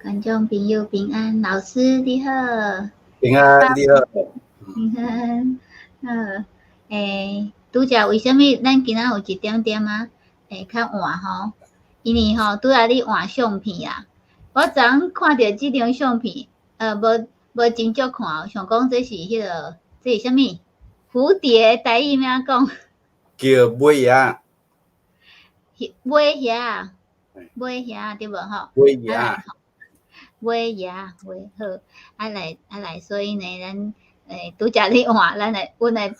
觀眾朋友平安，老師你好。平安，你好。平安，好。拄才為啥物咱今仔有一點點仔會較晚吼？因為吼拄才你換相片啊，我昨昏看著這張相片，無真足看，想講這是彼個，這是啥物？蝴蝶台語按怎講？叫尾蝶。尾蝶，尾蝶對無吼？尾蝶。尾蝶，尾好，啊來啊來，所以呢，咱拄才你換，咱的阮的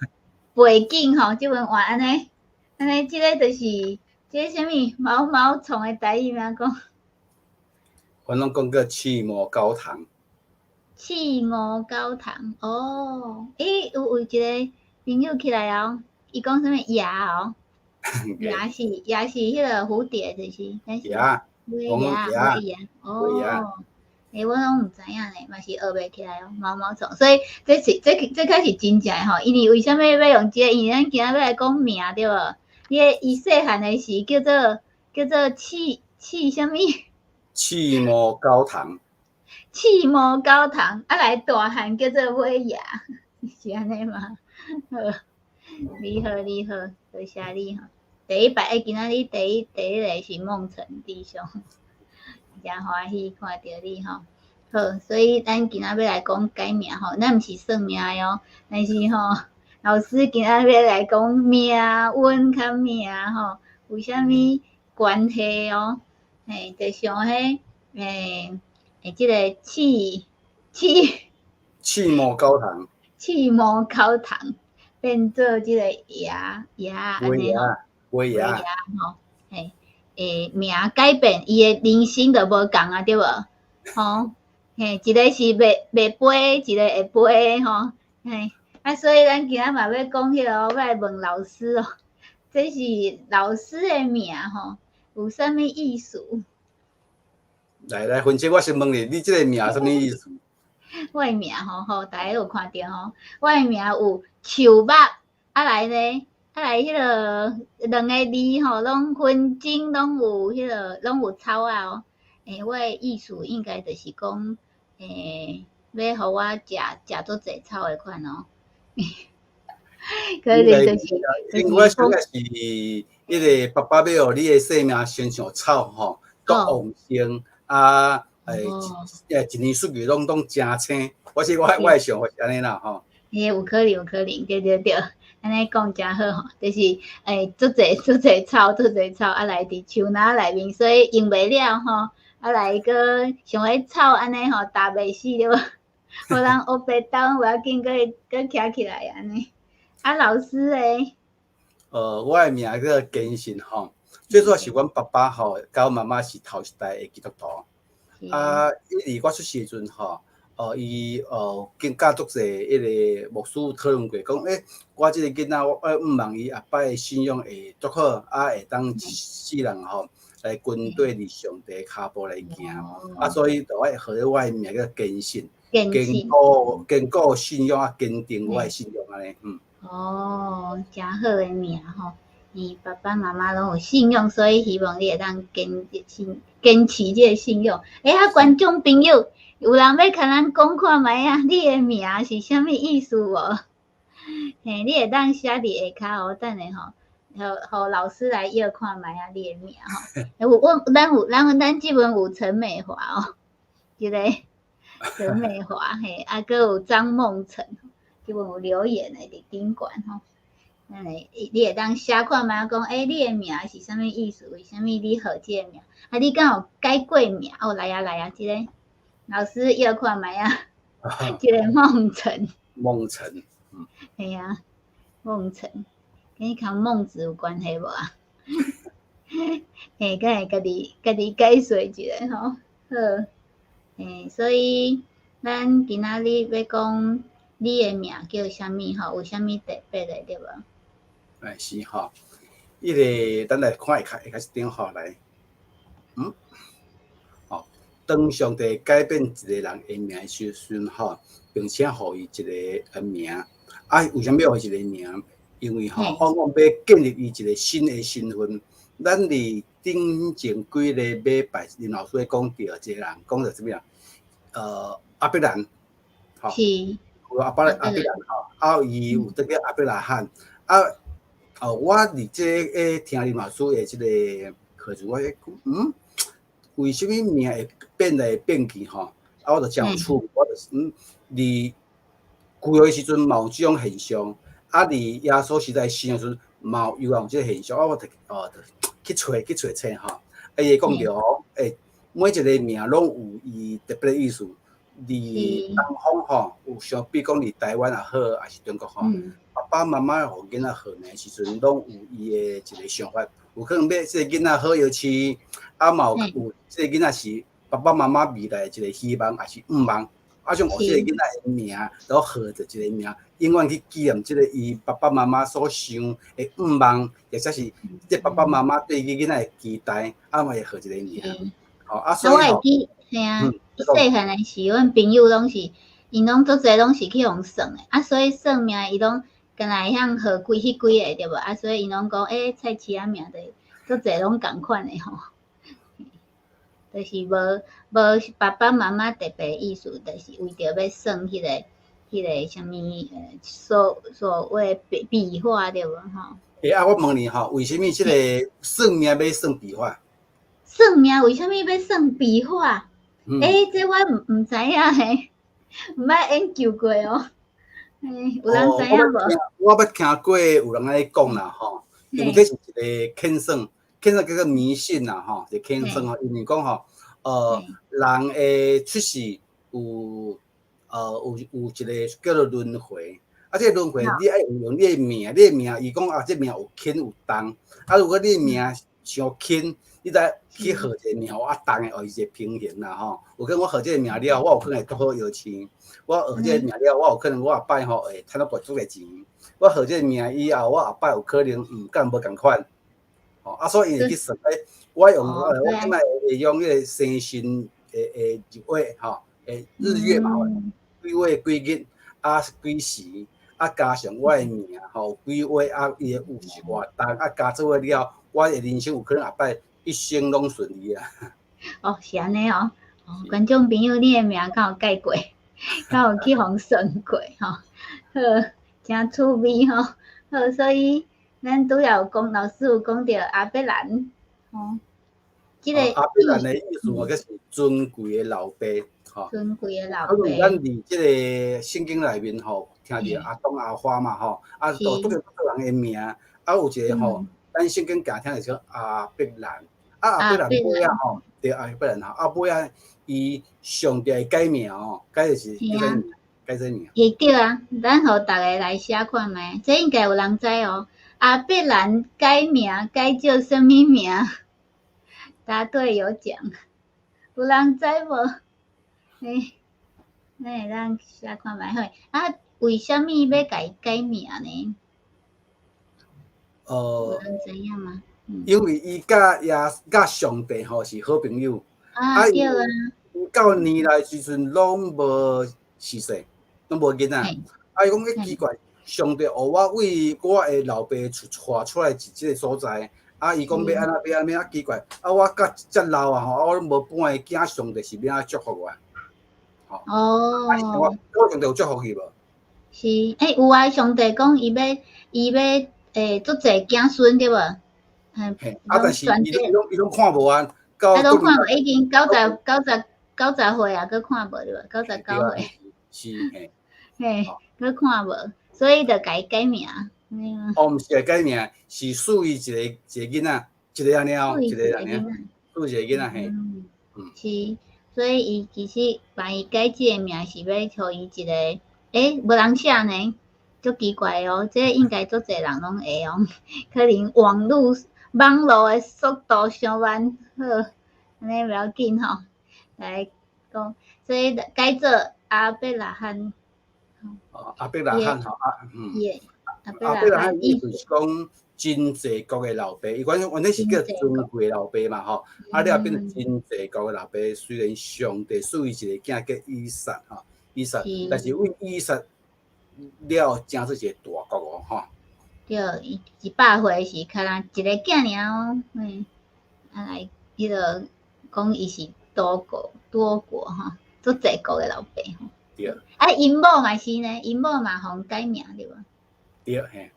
背景吼，這陣換按呢，按呢，這个就是這个啥物毛毛蟲的台語按怎講？阮攏講叫刺毛高堂。刺毛高堂，哦，有一个朋友起來哦，伊講啥物蛾哦，蛾是蛾是彼個蝴蝶，就是，蛾，尾蛾，尾蛾，哦。我攏毋知影呢，嘛是學袂起來哦，毛毛蟲，所以這是這較是真正的吼，因為為啥物欲用這個？因為咱今仔欲來講名對無？伊伊細漢的時叫做刺刺啥物？刺毛高堂。刺毛高堂，啊來大漢叫做尾蛾，是按呢嗎？好，你好你好，多謝你吼。第一擺，今仔日第一个是夢辰弟兄，誠歡喜看著你吼。好，所以咱今仔欲來講改名吼，咱毋是算命的哦，但是吼，老師今仔欲來講命運佮命吼，有啥物關係哦？嘿，就像彼這个刺刺刺毛高堂，刺毛高堂變做這個蛾蛾按呢吼，尾蛾吼，嘿，名改變，伊的人生就無仝啊，對無？吼，嘿，一個是袂飛，一個會飛吼，嘿，啊，所以咱今仔嘛欲講彼个，欲來問老師哦，這是老師的名吼，有啥物意思？來來，芬姐，我先問你，你這个名啥物意思？我的名吼吼，大家有看著吼，我的名有樹木，啊來呢，啊來彼个兩個字吼，攏分鐘攏有彼个攏有草仔哦。我的意思應該就是講，欲予我食食足濟草的款哦。可能就是，因為我想的是，彼个爸爸欲予你的生命親像草吼，足旺盛啊，一年四季攏誠青。我的想法是按呢啦吼。有可能，有可能，對對對，按呢講誠好吼，就是足濟足濟草，足濟草啊來佇樹林內面，所以用袂了吼，啊來閣像彼草按呢吼，踏袂死對無？予人烏白動，無要緊，閣閣徛起來按呢。啊，老師咧？我的名叫堅信吼，最主要是阮爸爸吼，佮阮媽媽是頭一代的基督徒。啊，伊佇我出世的時陣吼，伊跟佮足濟彼个牧師討論過，講我這個囡仔，我向望伊後擺的信仰會足好，啊，會當一世人吼來跟綴佇上帝跤步來行。啊，所以就愛予我的名叫堅信，堅固堅固信仰啊，堅定我的信仰按呢，嗯。哦，誠好的名吼，伊爸爸媽媽攏有信仰，所以希望你會當堅信堅持這個信仰。啊，觀眾朋友，有人欲共咱講看覓啊？你的名是啥物意思無？嘿，你會當寫佇下跤哦，等下吼，予老師來約看覓啊，你的名吼。有阮咱有咱咱這陣有陳美華哦，這个陳美華嘿，啊，閣有張夢辰，這陣有留言的佇頂懸吼。咱會你會當寫看覓講，你的名是啥物意思？為啥物你號這個名？啊，你敢有改過名？哦，來啊來啊，這個老師約看覓啊，這個夢辰。夢辰，嗯。嘿啊，夢辰，佮你共孟子有關係無啊？嘿，敢會家己解釋一下吼。好，所以咱今仔日欲講你的名叫啥物吼？有啥物特別的對無？是吼，彼个咱來看下跤下跤一張吼來，吼，當上帝改變一個人的名的時陣吼，並且予伊一个名，啊，為啥物予伊一個名？因為吼，往往欲建立伊一個新的身份，咱佇頂前幾个禮拜，林老師講著一個人，講著啥物啊？亞伯蘭，吼，有亞伯蘭吼，啊，伊有得叫亞伯拉罕，啊，哦，我佇這個聽林老師的這個課程，我講，為啥物名會變來變去吼？啊，我就誠有趣味，我就是，佇舊約時陣嘛有這種現象，啊，佇耶穌時代新約時陣嘛有有這個現象，啊，我就哦，去揣去揣冊吼，啊，伊會講著哦，每一個名攏有伊特別的意思。佇東方吼，有相比講佇台灣也好，抑是中國吼，爸爸媽媽予囡仔號名時陣，攏有伊的一個想法。有可能欲這個囡仔好藥飼，啊嘛有有這個囡仔是爸爸媽媽未來的一個希望，抑是願望。啊，像予這個囡仔的名，都號著一個名，永遠去紀念這個伊爸爸媽媽所想的願望，或者是這爸爸媽媽對伊囡仔的期待，啊嘛會號一個名。吼啊，所以吼，嘿啊，細漢的時，阮朋友攏是，𪜶攏足濟攏是去予算的，啊，所以算命伊攏敢若會曉號幾彼幾個對無？啊，所以𪜶攏講，欸，菜市仔名就足濟攏仝款的吼，就是無爸爸媽媽特別意思，就是為著欲算彼個啥物所謂筆畫對無吼？欸，啊，我問你吼，為啥物這個算命欲算筆畫？算命為啥物欲算筆畫？欸，這我毋知影嘿，毋捌研究過哦。欸，有人知影無？我捌聽過有人按呢講啦吼，因為這是一個牽算，牽算叫做迷信啦吼，是牽算吼，因為講吼，人的出世有一個叫做輪迴，啊，這個輪迴你愛用你的命，你的命，伊講啊，這命有輕有重，啊，如果你的命傷輕，你再去號一個名較重的，予伊一個平衡啦吼。有可能我號這個名了，我有可能會較好藥飼；我號這個名了，我有可能我後擺吼會趁到足濟錢。我號這個名以後，我後擺有可能毋佮無仝款。吼，啊，所以伊會去算，欸，我用我這擺會用彼個生辰的日月吼，日月嘛，幾月幾日啊幾時啊，加上我的名吼，幾月啊，伊的有是偌重啊，加做伙了，我的人生有可能後擺一生攏順利啊！哦，是按呢哦，哦，觀眾朋友，你的名敢有改過？敢有去予算過吼？好，誠趣味吼。好，所以咱拄仔有講，老師有講著亞伯蘭，吼，這個亞伯蘭的意思，我閣是尊貴的老爸，吼。尊貴的老爸。咱佇這個聖經內面吼，聽著亞當亞華嘛吼，啊，都拄著人的名，啊，有一個吼，咱聖經常聽著叫亞伯蘭。啊，亞伯蘭尾仔吼，對，亞伯蘭吼，啊尾仔伊上帝改名吼，改就是叫啥名？改啥名？會對啊，咱予逐家來寫看覓，這應該有人知哦。亞伯蘭改名改做啥物名？答對有獎，有人知無？欸，咱會當寫看覓好。啊，為啥物欲共伊改名呢？有人知影嗎？因為伊佮耶佮上帝吼是好朋友，啊對啊，伊到年老時陣攏無嗣嗣，攏無囡仔。啊，伊講欸奇怪，上帝予我為我的老爸出帶出來佇這個所在，啊，伊講欲按怎欲按怎啊奇怪，啊，我到遮老啊吼，啊，我攏無半個囝，上帝是欲按怎祝福我？吼，哦，啊，我上帝有祝福伊無？是，欸，有啊，上帝講伊欲足濟子孫對無？嘿，啊，但是伊攏看無啊，啊，攏看無，已經90歲啊，閣看無對無？99歲。是嘿。嘿，閣看無，所以就共伊改名。哦，毋是改名，是賜伊一個囡仔，一個按呢哦，一個按呢，賜一個囡仔嘿。是，所以伊其實幫伊改這個名是欲予伊一個，欸，無人寫呢，足奇怪哦，這應該足濟人攏會哦，可能網路的速度傷慢，好，按呢袂要緊吼。來講，所以改做亞伯拉罕。哦，亞伯拉罕吼啊，亞伯拉罕意思是講真濟國的老爸，伊原本是叫尊貴老爸嘛吼，啊了變成真濟國的老爸。雖然上帝賜伊一個囝叫以撒吼，以撒，但是為以撒了成做一個大國哦吼。對，伊100歲時較若一个囝爾哦，嘿，啊來，彼個講伊是多國多國吼，足濟國的老爸吼。對。啊，𪜶某嘛是呢，𪜶某嘛予改名對無？對嘿，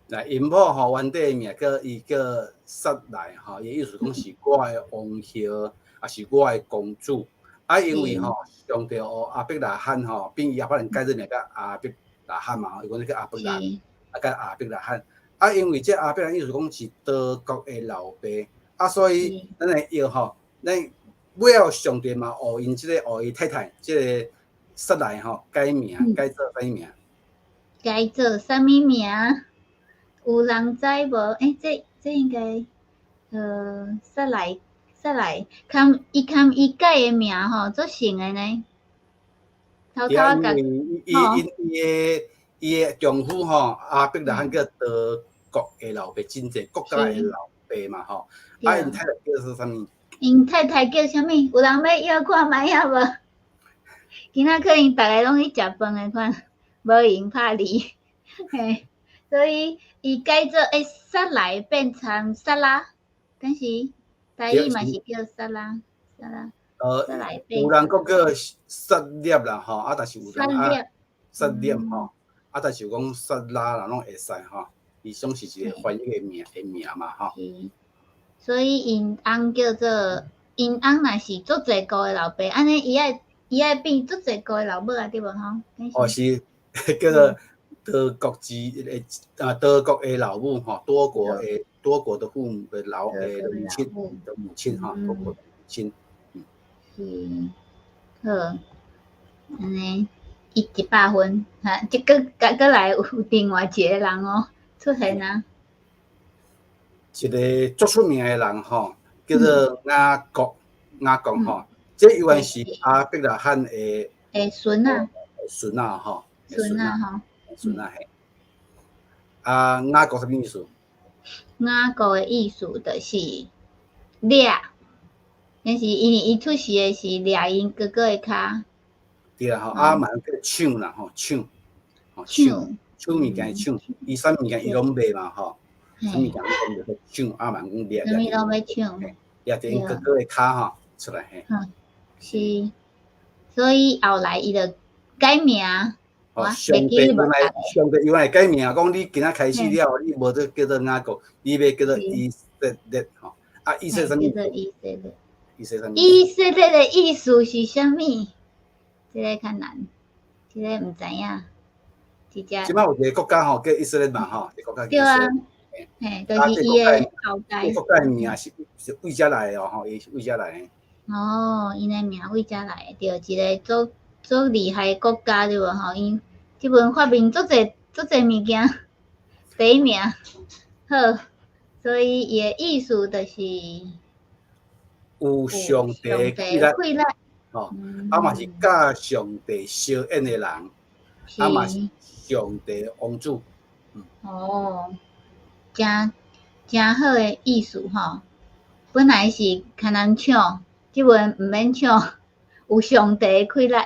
那𪜶某吼原底名叫伊叫撒萊吼，伊意思講是我的王后，抑是我的公主。啊，因為吼上帝予亞伯拉罕吼，變伊後擺改做名叫亞伯拉罕嘛吼，伊講叫亞伯蘭，啊改亞伯拉罕。啊，因為這亞伯蘭意思講是多國的老爸，啊，所以咱會用吼，咱尾後上帝嘛予𪜶這個予伊太太這個撒萊吼改名，改做啥物名？改做啥物名？有人知無？欸，這應該，撒萊撒萊，含伊含伊改的名吼，足像的呢。偷偷共伊伊伊的伊的丈夫吼，亞伯拉罕叫多國的老爸，真濟國家的老爸嘛吼。啊，𪜶太太叫做啥物？𪜶太太叫啥物？有人欲搖看覓仔無？今仔可能逐个攏去食飯的款，無閒拍字，嘿，所以伊改做欸撒萊變成撒拉，敢是台語嘛是叫撒拉，撒拉。有人講叫撒粒啦吼，啊，但是有人啊撒粒吼，啊，但是有講撒拉啦，攏會使吼，伊總是一個翻譯的名嘛吼。所以𪜶翁叫做𪜶翁，若是足濟國的老爸，按呢伊愛變足濟國的老母啊，對無吼？哦，是叫做多國之啊，多國的老母吼，多國的父母的老的母親的母親吼，多國的母親。是，好，按呢伊100分，哈，這閣閣來有另外一個人哦出現啊。一個足出名的人吼，叫做雅各，雅各吼，這猶原是亞伯拉罕的的孫仔，孫仔吼，孫仔吼，孫仔嘿。啊，雅各啥物意思？雅各的意思就是掠，但是因為伊出世的是掠𪜶哥哥的跤。對啊吼，啊嘛叫搶啦吼，搶，吼搶，搶物件搶，伊啥物件伊攏賣嘛吼，啥物件攏賣搶，啊嘛講掠，啥物攏欲搶，掠著𪜶哥哥的跤吼出來嘿。是，所以後來伊就改名。哦，上帝原來改名，講你今仔開始了，你無得叫做雅各，你欲叫做以色列吼。啊，以色列啥物？以色列。以色列。以色列的意思是啥物？這个較難，這个毋知影。直接。這擺有一個國家吼，叫以色列嘛吼，一個國家。對啊。嘿，就是伊的後代。國家的名是為遮來的哦，吼，伊是為遮來的。哦，𪜶的名為遮來的，對，一個足足厲害的國家對無吼？𪜶這陣發明足濟足濟物件，第一名，好，所以伊的意思就是有上帝氣力，吼，啊嘛是佮上帝相應的人，啊嘛是上帝王子。哦，誠誠好的意思吼。本來是較難搶，這陣毋免搶，有上帝的氣力。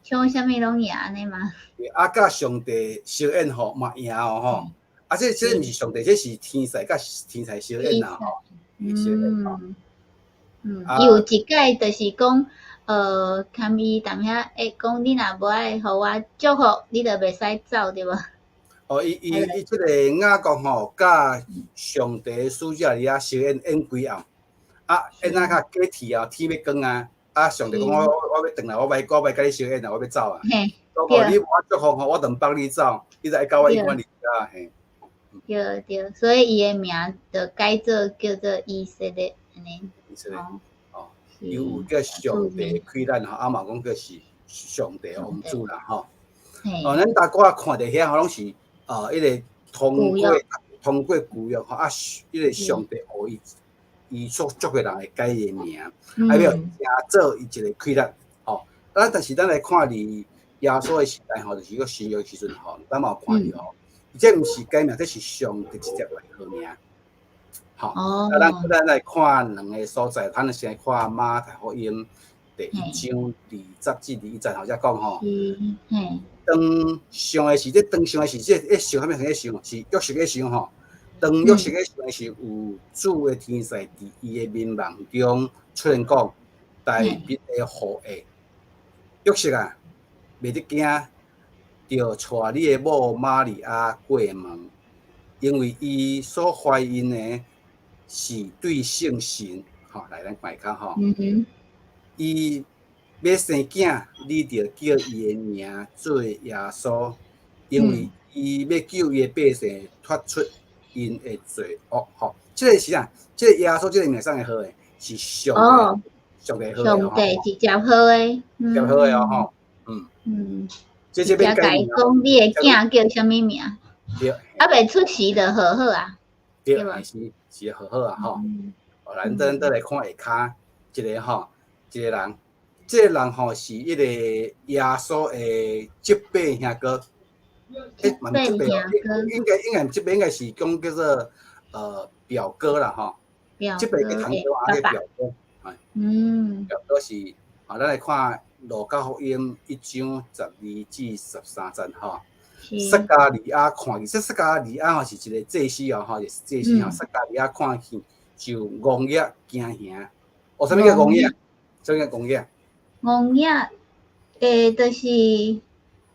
搶啥物攏贏按呢嘛？啊，佮上帝相應吼嘛贏哦吼。啊，這毋是上帝，這是天使佮天使相應啦吼。嗯，伊有一擺就是講，含伊踮遐會講，你若無愛予我祝福，你就袂使走，對無？哦，伊這個雅各吼，佮上帝使者佇遐相演演幾暗，啊，演啊較過天啊，天欲光啊，啊，上帝講我欲轉來，我欲佮你相演啊，我欲走啊。對，你無愛祝福吼，我就毋放你走，你就愛佮我永遠佇遮嘿。對對，所以伊的名就改做叫做以色列按呢。以色列，哦，伊有叫上帝氣力吼，啊嘛講叫是上帝王子啦吼。哦，咱大家看著遐吼，攏是啊，彼个通過舊約吼，啊，彼個上帝予伊伊所祝的人會改伊的名，啊，欲成做伊一個氣力吼。啊，但是咱來看佇耶穌的時代吼，就是個新約時陣吼，咱嘛有看著吼，這毋是改名，這是上帝直接來號名。吼，啊，咱來看兩个所在，咱先來看馬太福音第1章20至21節，頭才講吼。是，嘿。當想的時，這當想的時，這咧想啥物咧想？是約瑟咧想吼。當約瑟咧想的時，有主的天使佇伊的眠夢中出現講：大衛的後裔，約瑟啊，袂得驚，著帶你的某瑪利亞過門，因為伊所懷孕的是對聖神。吼，來咱看下吼。伊欲生囝，你著叫伊的名做耶穌，因為伊欲救伊的百姓脫出𪜶的罪惡。吼，這個是啥？這個耶穌這個名啥人號的？是上帝，上帝號的。上帝直接號的。直接號的哦，吼。這這欲改講你的囝叫啥物名？對。猶未出世就號好啊。對，是是號好啊，吼。哦，咱等倒來看下跤一個吼，一個人，這個人吼是彼個耶穌的侄伯兄哥。侄伯兄哥。應該毋侄伯，應該是講叫做表哥啦，吼。表侄伯叫堂哥，啊叫表哥。表哥是，啊，咱來看路加福音1章12至13節吼。撒迦利亞看見，這撒迦利亞吼是一個祭司哦，吼，是祭司吼。撒迦利亞看見就戇額驚嚇。哦，啥物叫戇額？啥物叫戇額？戇額，就是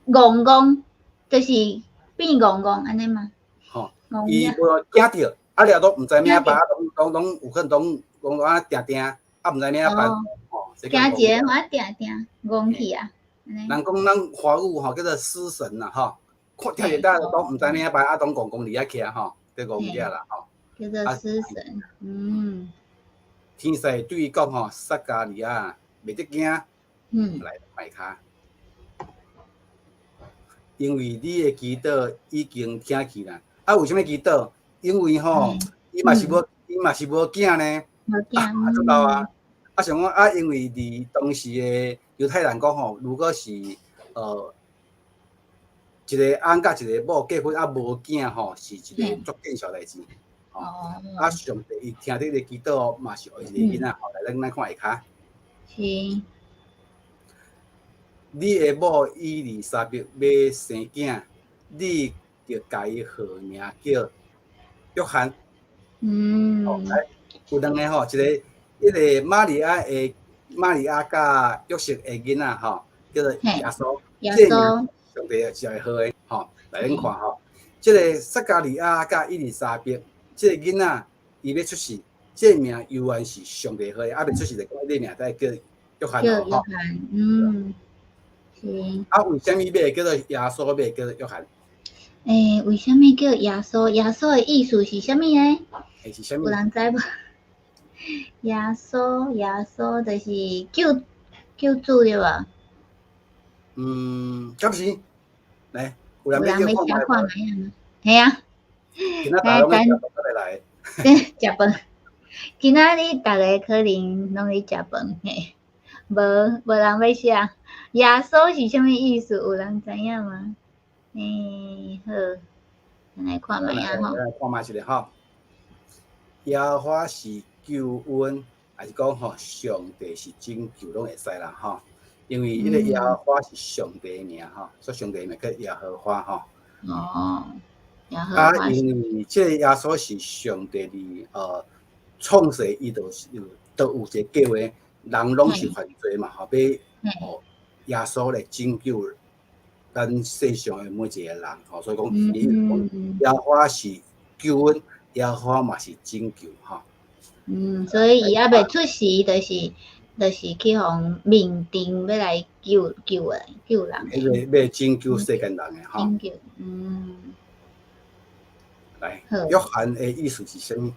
戇戇，就是變戇戇按呢嗎？吼，伊無驚著，啊了都毋知按怎辦，攏攏有可能攏攏按呢定定，啊毋知按怎辦，吼。驚一个按呢定定戇去啊！人講咱華語吼叫做失神啦，吼，看聽著大家攏毋知按怎辦，啊，攏戇戇佇遐徛吼，叫戇額啦，吼。叫做失神，嗯。天使對伊講吼，撒迦利亞，袂得驚，來麥跤，因為你的祈禱已經聽去啦。啊，為啥物祈禱？因為吼，伊嘛是無囝呢，啊，做到啊。啊，想講啊，因為佇當時的猶太人講吼，如果是一個翁佮一個某結婚啊無囝吼，是一個足見笑代誌。哦，啊，上帝伊聽著你的祈禱，嘛是予伊一個囡仔，吼，來咱看下跤。是。你的某以利沙伯欲生囝，你著共伊號名叫約翰。哦，來，有兩个吼，一個，彼個瑪利亞的瑪利亞佮約瑟的囡仔吼，叫做耶穌。耶穌。上帝是會號的吼，來咱看吼，這个撒迦利亞佮以利沙伯，這个囡仔伊欲出世，這个名猶原是上帝號的，猶未出世就講這個名才叫約翰吼。嗯，是。啊，為啥物欲叫做耶穌，欲叫做約翰？欸，為啥物叫耶穌？耶穌的意思是啥物呢？欸，是啥物？有人知無？耶穌，耶穌就是救救主對無？嗯，敢是？來，有人欲寫看覓啊？嘿啊。今仔大家攏食飯來。食飯。今仔日逐个可能攏咧食飯嘿，無無人欲寫。耶穌是啥物意思？有人知影嗎？欸，好，咱來看覓啊吼。來看覓一下吼。耶和華是救恩，還是講吼，上帝是拯救，攏會使啦吼。因為彼個耶和華是上帝的名吼，所以上帝的名叫耶和華吼。哦，耶和華。啊，因為這個耶穌是上帝佇創世，伊就是有都有一個計劃，人攏是犯罪嘛，吼，欲予耶穌來拯救咱世上的每一個人，吼，所以講，伊講耶和華是救恩，耶和華嘛是拯救，吼。嗯，所以伊猶未出世，就是去予命定欲來救救人救人。欲拯救世間人的吼。拯救，嗯。來，約翰的意思是啥物？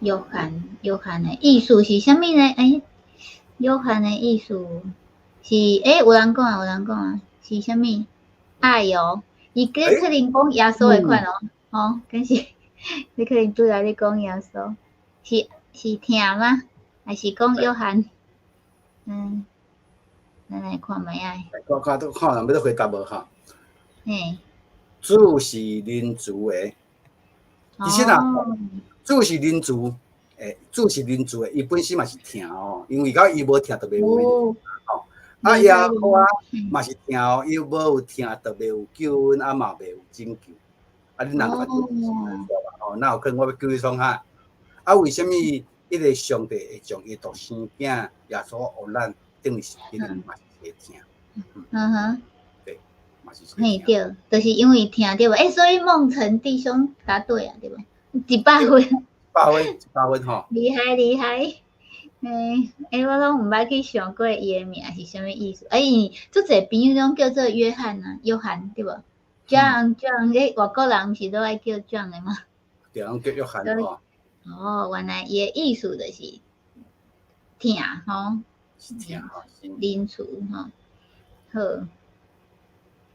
約翰，約翰的意思是啥物呢？欸，約翰的意思是，欸，有人講啊，有人講啊，是啥物？愛哦，伊可能講耶穌的款哦，吼，敢是你可能拄來咧講耶穌，是是疼嗎？還是講約翰？嗯，咱來看覓啊？看看都看人欲回答無吼？嘿，主是仁慈的，其實啊，主是仁慈，欸，主是仁慈的，伊本身嘛是疼哦，因為到伊無疼就袂有吼。啊，耶和華嘛是疼哦，伊無有疼就袂有救恩，啊嘛袂有拯救。啊，你人家吼，哪有可能我欲救你創啥？啊，為啥物彼个上帝會將伊獨生囝耶穌予咱，等於是彼個嘛是會疼。對，嘛是。嘿對，就是因為疼對無？欸，所以夢辰弟兄答對啊，對無？100分。 100分，100分吼。厲害厲害。欸，欸，我攏毋捌去想過伊的名是啥物意思。欸，伊足濟朋友攏叫做約翰啊，約翰對無？John John，欸，外國人毋是都愛叫 John 的嗎？對，攏叫約翰吼。哦，原來伊的意思就是疼吼，是疼吼，仁慈吼。好，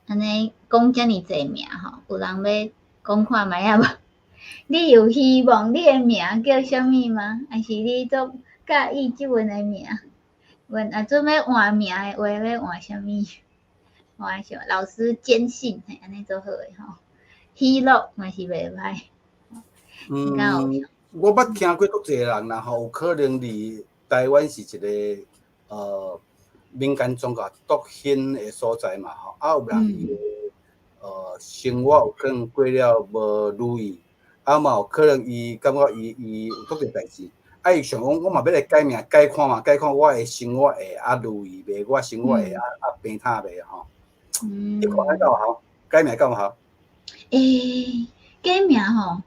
按呢講遮爾濟名吼，有人欲講看覓仔無？你有希望你的名叫啥物嗎？還是你足佮意這份的名？阮若準欲換名的話，欲換啥物？換啥？老師堅信，嘿，按呢足好的吼。喜樂嘛是袂歹。嗯，我捌聽過足濟人啦吼，有可能佇台灣是一個民間宗教獨興的所在嘛吼，啊有人伊的生活有可能過了無如意，啊嘛有可能伊感覺伊有足濟代誌，啊伊想講我嘛欲來改名改看嘛，改看我的生活會較如意袂？我生活會較平坦袂吼？你看敢有效？改名敢有效？欸，改名吼，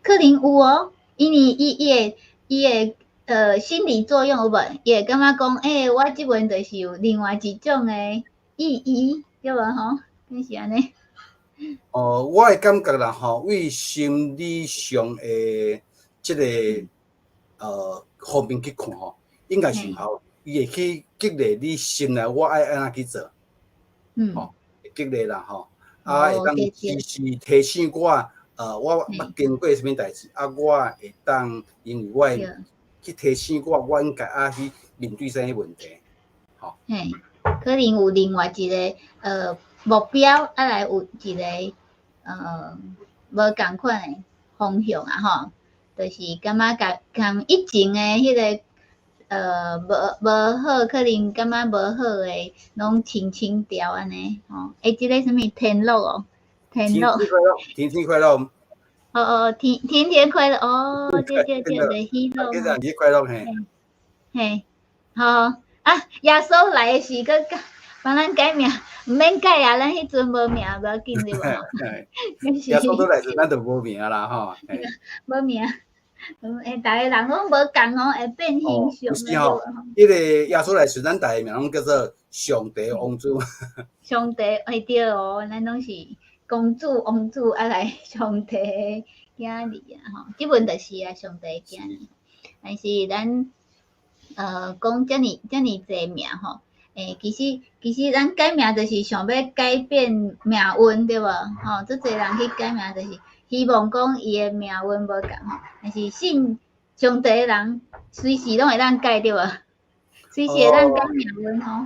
可能有哦，因為伊會心理作用有無？伊會感覺講，欸，我這陣就是有另外一種的意義，對無吼？敢是按呢？哦，我的感覺啦吼，為心理上的這個方面去看吼，應該是有效。伊會去激勵你心內，我愛按怎去做，吼，會激勵啦吼，啊，會當時時提醒我，我捌經過啥物代誌，啊，我會當因為我會去提醒我，我應該愛去面對啥物問題，吼。嘿，可能有另外一個目標，啊來有一個無仝款的方向啊吼，就是感覺共共以前的彼個無好，可能感覺無好的，攏清清掉按呢吼。欸，這個啥物天樂哦，天樂，天天快樂。哦哦，天天天快樂哦，對對對，就是喜樂。天天快樂嘿。嘿，好啊，耶穌來的時，閣幫咱改名，毋免改啊，咱彼陣無名無要緊對無？耶穌倒來時，咱就無名啦吼。無名，欸，逐個人攏無仝哦，會變形象。是吼，彼個耶穌來時，咱逐個名攏叫做上帝王子。上帝，欸對哦，咱攏是公主、王子啊來上帝囝兒啊吼，這份就是啊上帝囝兒。但是咱講遮爾遮爾濟名吼，欸，其實咱改名就是想欲改變命運對無？吼，足濟人去改名就是希望講伊的命運無仝吼，但是信上帝的人隨時攏會當改對無？隨時會當改命運吼。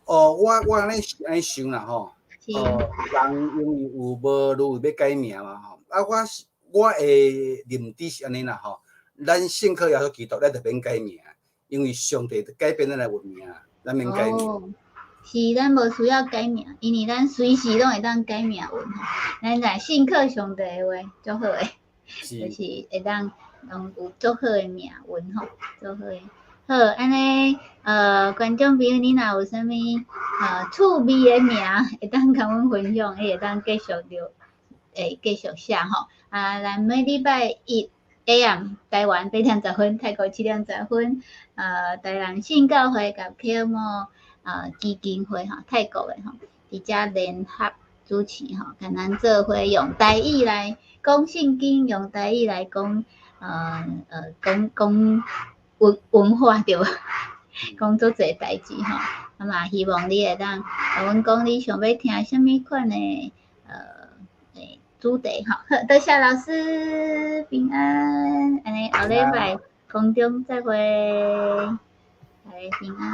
哦，我按呢按呢想啦吼，人因為有無如意欲改名嘛吼，啊，我是我的認知是按呢啦吼，咱信靠耶穌基督，咱就免改名，因為上帝就改變咱的運命，咱免改名。哦，是咱無需要改名，因為咱隨時攏會當改命運吼。咱若信靠上帝的話，足好的，就是會當攏有足好的命運吼，足好的。好，按呢，觀眾朋友，你若有啥物趣味的名，會當共阮分享，伊會當繼續留，會繼續寫吼。啊，咱每禮拜一 AM 台灣8點10分，泰國7點10分，台南信教會佮啟摩基金會吼，泰國的吼，佇遮聯合主持吼，共咱做伙用台語來講聖經，用台語來講，講講文化對無？講足濟代誌吼，啊嘛希望你會當共阮講你想欲聽啥物款的主題吼。好，多謝老師平安，按呢後禮拜空中再會，大家平安。